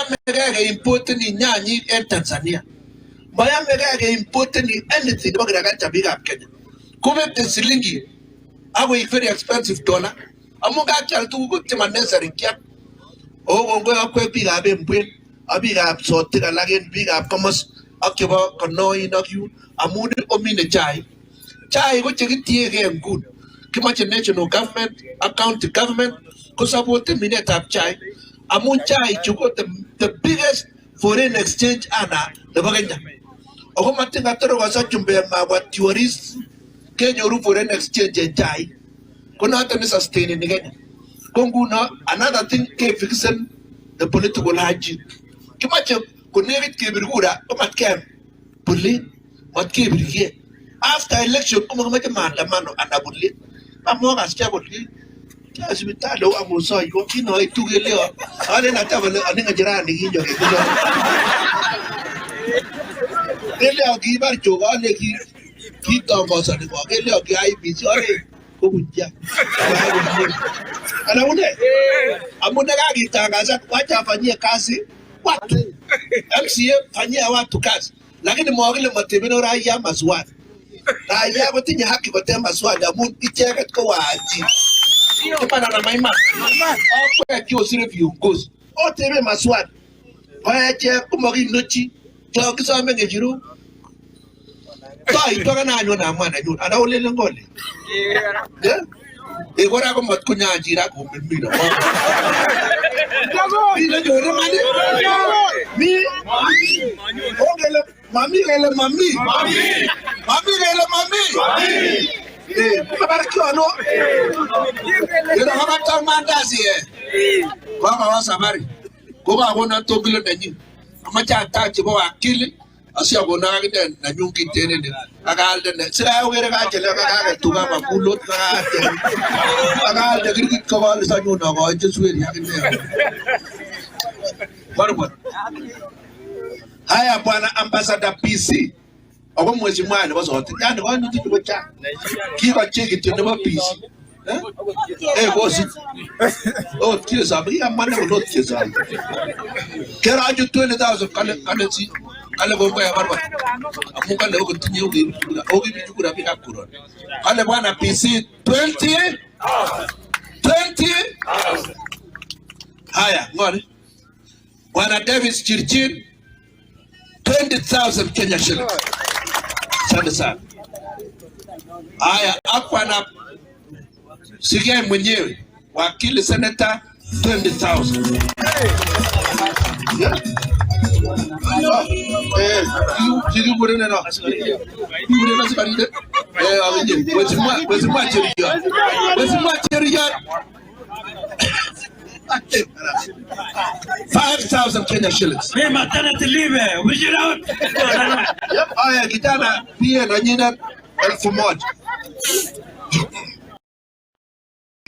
Mayamegege importing nyanyi en Tanzania. Mayamegege importing anything nebo agriculture biikab Kenya. Kobete silingi akoik very expensive dollar amun kakial tuguk chema necessary kial. Ako kongoi akwek biikab Embwen ak biikab Sotik alak en biikab komos ak chebo Konoin ak yun amun omine chaik. Chaik ko chekitiegei nguni. Kimoche national government ak county government kosapoten minetab chaik amun chaichu ko the biggest foreign exchange earner nebo Kenya. Ako matin katorokoso chumbek mabwa tourists kenyoru foreign exchange en chaik. Ko noton ne sustaineni Kenya. Ko nguno another thing kefixen the political hygiene. Kimoche konekit kebir kura komatkeam bolet. Matkebirge. After election komakimache maandamano anan bolet. Amokaske kole kia sipitali akosoiwo kinoitu keleo alen ata kole ani ng'echerani kinyo kekilon. Keleo kibar chogo ale kitongosoni ko keleo ki IEBC ale kobunja. Ana une amune kakitangasan wacha afanyie kazi watu. MCA fanyia watu kazi. Lakini mokile matebeno raia maswali. Raia kotinye haki koteb maswali amun icheket ko waajiri. Iman anan maiman? Akwek cheosire viongozi otebe maswali. Ko echek komokinochi chon kisome ng'echerok. Toitu akane anyon amwa nenyun anan olelen ng'o le? Eh? Eh, kora ko matkonyanchi ra komirmiro. Mi nenyoru iman? Mi? Ongele mami kele mami. Mami kele mami. Eh, kumabar kiono. Kero kakatau mandazi eh. Kokawa safari. Kokakonon tongilo nenyin. Amache atach chebo wakili asiakonon akine nenyun kiten ini ak aalde ne sikai okere kachelewan kaket tuga makulot akaalde kirkit kokole sanyon akochi sweri akine Barobaro. Haya bwana ambassador PC ako mheshimiwa nebo Sotik yani koinutik chu kochang kikochi kityo nebo PC Eh? Eh, kosich ot chesome kikamwa ne kole ot chesome kerachu 20000 kale kale si kale kongoi abarwa amun kale okot tinye okibirchi kura biikab koroni kale bwana PC 20 20 haya ng'oni bwana Davis Chirchir 20,000 Kenya shillings. Asante sana. Haya, hapa na sikia mwenyewe wakili senator 20,000. Yeah. Eh, kikikuren no. Kikuren asikarindet. Eh, akinye. Mheshimiwa, Mheshimiwa Cheruiyot. Mheshimiwa Cheruiyot. 5,000 Kenya shillings. Me maternity leave, we should out. Haya, kijana pia na nyina 1,000.